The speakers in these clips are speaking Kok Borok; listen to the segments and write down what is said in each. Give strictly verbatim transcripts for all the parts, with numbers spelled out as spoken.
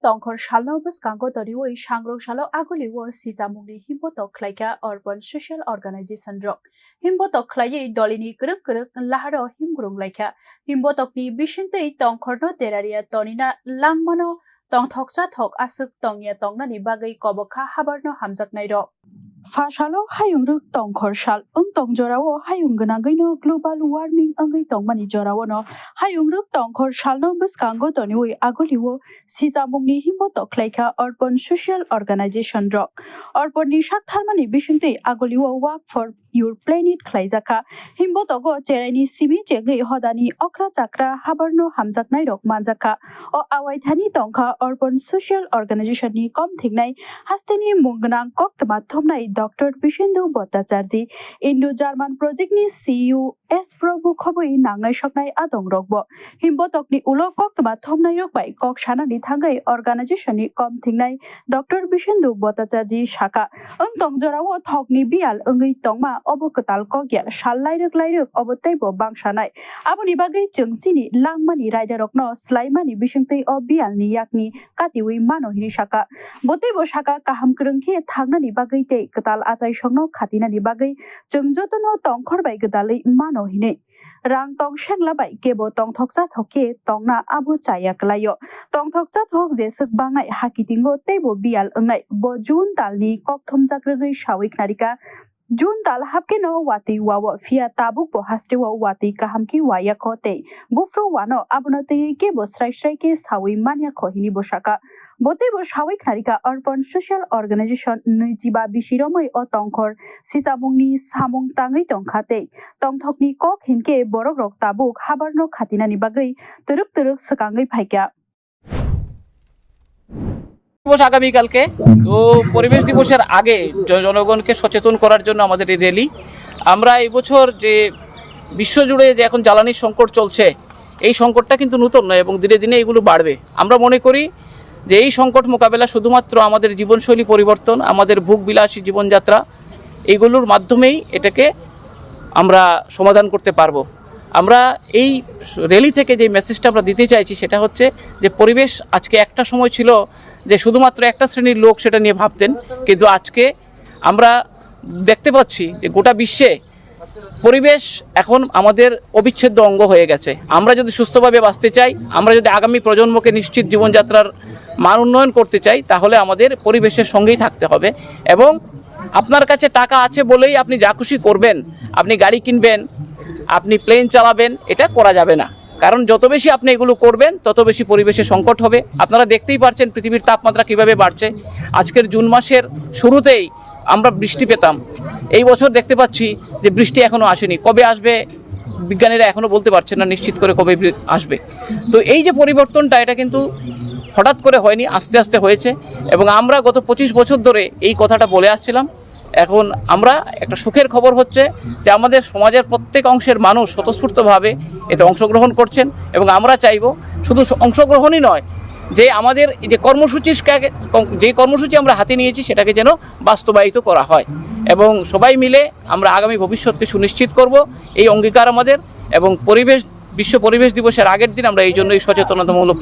tongkhor salno bwskango toriwi sangrong salo agulio sijamungni himbotok khlaikha Urban Social Organization rok. Himbotok khlaiwi dolini kwrwk kwrwk laharo himgrung laikha. Himbotokni bisingtwi tongkhorno deraria tonina langmano tongthok chathok aswk tongya tongnani bagwi kobokha habarno hamjaknairok. Phasalo hayungrwk tongkhor sal wng tong jorao hayung gwnangwino global warming wngwi tongmani joraono hayungrwk tongkhor salno bwskango toniwi agulio sijamungni himbotok khlaikha Urban Social Organization rok. Urban ni saktharmani bisingtwi agulio Walk for Your Planet khlaijakha. Himbotogo cheraini simi chengwi hodani okra chakra habarno hamjaknairok manjakha. O awaithani tongkha Urban Social Organization ni kom thingnai hasteni mung gwnang koktwma thumnai Doctor Bishendu Bhattacharjee, Indo-German Project ni C E O S Prabhu khobwi nangnai soknai adongrokbo. Himbotokni ulo koktwma thumnairok bai kok sanani thangwi organization ni kom thingnai Doctor Bishendu Bhattacharjee saka, wng tong jorao thokni biyal wngwi tongma obo kwtal kok ya sal lairwk lairwk obo teibo bangsanai. Aboni bagwi chwng chini langmani raidarokno swlaimani bisingtwi o biyalni yakni katiwi mano hinwi saka. Bo teibo saka, kaham kwrwng khe thangnani bagwi tei kwtal achaisongno khatinani bagwi chwng jotono tongkhor bai gwdalwi mano hinwi. Rang tong sengla bai kebo tongthok chathok khe tongna abo chaya kwlaio. Tongthok chathok jeswk bangnai hakitingo teibo biyal wngnai. Bo June talni kok thumjak rwgwi sawi khnarikha. June tal hapkeno watwi wao, phiya tabukbo hasteo watwi kaham khe wayakho tei buphuru wano abono twiwi kebo srai srai khe sawi manyakho hinwi bo saka. Bo teibo sawi khnarikha Urban Social Organization nwichiba bisi romwi o tongkhor sichamungni samung tangwi tongkha tei tongthokni kok hinkhe borokrok tabuk habarno khatinani bagwi twrwk twrwk swkangwi phaikha. দিবস আগামীকালকে। তো পরিবেশ দিবসের আগে জ-, জনগণকে সচেতন করার জন্য আমাদের এই র‍্যালি। আমরা এই বছর যে বিশ্বজুড়ে যে এখন জ্বালানির সংকট চলছে, এই সংকটটা কিন্তু নতুন নয় এবং দিনে দিনে এগুলো বাড়বে। আমরা মনে করি যে এই সংকট মোকাবেলা শুধুমাত্র আমাদের জীবনশৈলী পরিবর্তন, আমাদের ভোগবিলাসী জীবনযাত্রা, এইগুলোর মাধ্যমেই এটাকে আমরা সমাধান করতে পারবো। আমরা এই র‍্যালি থেকে যে মেসেজটা আমরা দিতে চাইছি সেটা হচ্ছে যে পরিবেশ আজকে একটা সময় ছিল যে শুধুমাত্র একটা শ্রেণীর লোক সেটা নিয়ে ভাবতেন, কিন্তু আজকে আমরা দেখতে পাচ্ছি যে গোটা বিশ্বে পরিবেশ এখন আমাদের অবিচ্ছেদ্য অঙ্গ হয়ে গেছে। আমরা যদি সুস্থভাবে বাঁচতে চাই, আমরা যদি আগামী প্রজন্মকে নিশ্চিত জীবনযাত্রার মান উন্নয়ন করতে চাই, তাহলে আমাদের পরিবেশের সঙ্গেই থাকতে হবে। এবং আপনার কাছে টাকা আছে বলেই আপনি যা খুশি করবেন, আপনি গাড়ি কিনবেন, আপনি প্লেন চালাবেন, এটা করা যাবে না। কারণ যত বেশি আপনি এগুলো করবেন, তত বেশি পরিবেশে সংকট হবে। আপনারা দেখতেই পারছেন পৃথিবীর তাপমাত্রা কিভাবে বাড়ছে। আজকের জুন মাসের শুরুতেই আমরা বৃষ্টি পেতাম, এই বছর দেখতে পাচ্ছি যে বৃষ্টি এখনো আসেনি। কবে আসবে, বিজ্ঞানীরা এখনো বলতে পারছেন না নিশ্চিত করে কবে বৃ-, আসবে। তো এই যে পরিবর্তনটা, এটা কিন্তু হঠাৎ করে হয়নি, আস্তে আস্তে হয়েছে। এবং আমরা গত পঁচিশ বছর ধরে এই কথাটা বলে আসছিলাম। এখন আমরা একটা সুখের খবর হচ্ছে যে আমাদের সমাজের প্রত্যেক অংশের মানুষ স্বতঃস্ফূর্তভাবে এতে অংশগ্রহণ করছেন এবং আমরা চাইবো শুধু স-, অংশগ্রহণই নয়, যে আমাদের এই যে কর্মসূচির কা-, কম-, যে কর্মসূচি আমরা হাতে নিয়েছি সেটাকে যেন বাস্তবায়িত করা হয় এবং সবাই মিলে আমরা আগামী ভবিষ্যৎকে সুনিশ্চিত করব, এই অঙ্গীকার আমাদের। এবং পরিবেশ, বিশ্ব পরিবেশ দিবসের আগের দিন আমরা এই জন্যই সচেতনতামূলক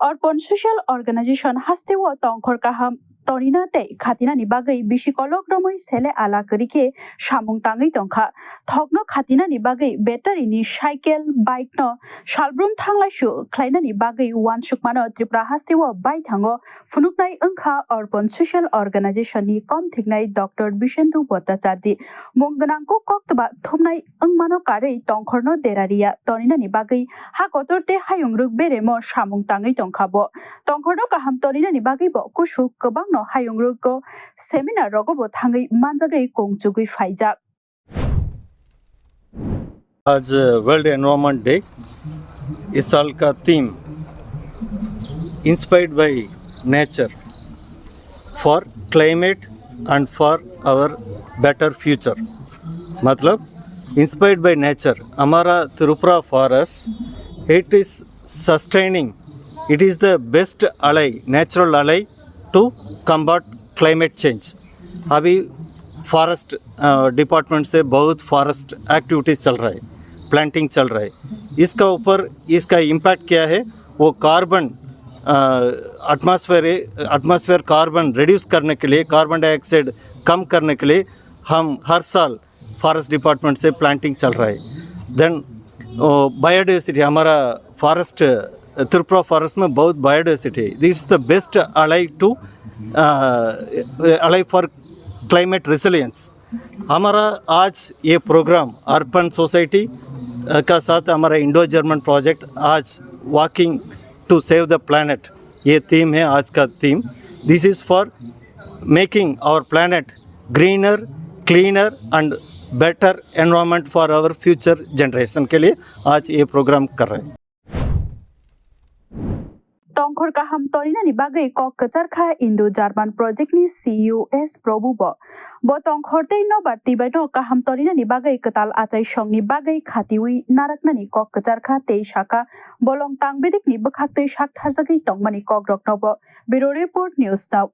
Urban Social Organization hasteo tongkhor kaham tonina tei khatinani bagwi bisi kolok romwi sele ala kwrwi khe samung tangwi tongkha. Thokno khatinani bagwi battery ni cycle, bike no salbrum thanglaisu khlainani bagwi uansukmano Tripura hasteo baithango phunuknai wngkha Urban Social Organization ni kom thiknai Doctor Bishendu Bhattacharjee. Mung gwnang kok koktwma thumnai wngmano karwi tongkhorno dera riya toninani bagwi ha kotor tei hayung rwk beremo samung tangwi tongkha bo. Tongkhorno kaham toninani bagwi bo kusu kwbangno hayung rwgo seminar rogo bo thangwi manjagwi kong chugwi phaijak. आज world environment day. इस साल का theme inspired by nature for climate and for our better future. मतलब, inspired by nature, हमारा Tripura forest, it is sustaining, it is the best ally, natural ally to combat climate change। अभी फॉरेस्ट, अ, डिपार्टमेंट से बहुत forest activities चल रहा है, प्लांटिंग चल रहा है। इसका ऊपर इसका इम्पैक्ट क्या है, वो carbon atmosphere atmosphere carbon reduce करने के लिए, कार्बन डाइऑक्साइड कम करने के लिए हम हर साल फॉरेस्ट डिपार्टमेंट से प्लांटिंग चल रहा है। देन बायोडाइवर्सिटी, हमारा फॉरेस्ट, त्रिपुरा फॉरेस्ट में बहुत बायोडाइवर्सिटी है। This is the best allied to allied for climate resilience। हमारा आज ये प्रोग्राम अर्बन सोसाइटी का साथ हमारा इंडो जर्मन प्रोजेक्ट आज walking to save the planet, ये थीम है आज का theme. This is for making our planet greener, cleaner and better environment for our future generation के लिए आज ये प्रोग्राम कर रहे हैं। Tongkhor kaham torinani bagwi kok kwchar kha Indo-German project ni C E O S Probu bo. Bo tongkhor tei nobar twibaino kaham torinani bagwi kwtal achaisongni bagwi khatiwi naraknani kok kwchar kha tei sakha, bolong tangbidikni bwkhaktwi saktharjagwi tongmani kokrokno bo. Bureau Report, News Now.